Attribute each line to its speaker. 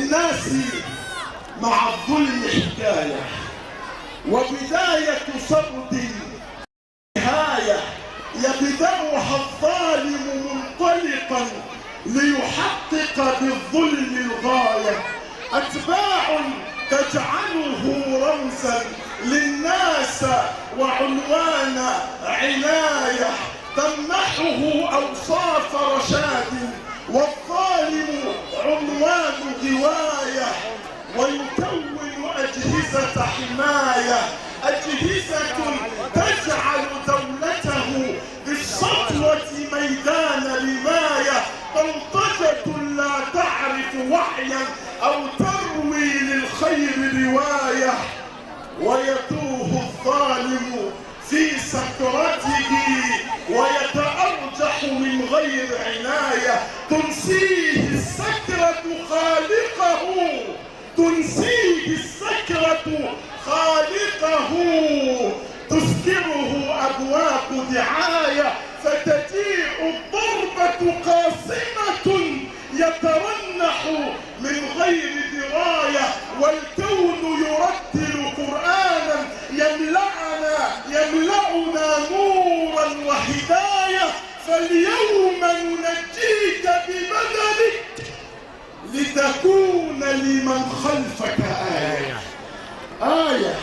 Speaker 1: للناس مع الظلم حكاية، وبداية سرد نهاية يبدأها الظالم منطلقا ليحقق بالظلم الغاية. أتباع تجعله رمزا للناس وعنوان عناية، تمنحه أوصاف رشاد والظالم عنوان غواية، ويكون أجهزة حماية، أجهزة تجعل دولته بالسطوة ميدان رماية، بلطجة لا تعرف وحيا أو تروي للخير رواية، ويتوه الظالم في سكرته ويتأرجح من غير عناية، تنسيه السكرة خالقه، تنسيه السكرة خالقه، تسكره أبواق دعاية، فتجيء الضربة قاصمة يترنح من غير دراية، والكون يرتل قرآنا يملأنا نورا وهداية. فاليوم ننجيك ببدنك لتكون لمن خلفك آية. آية.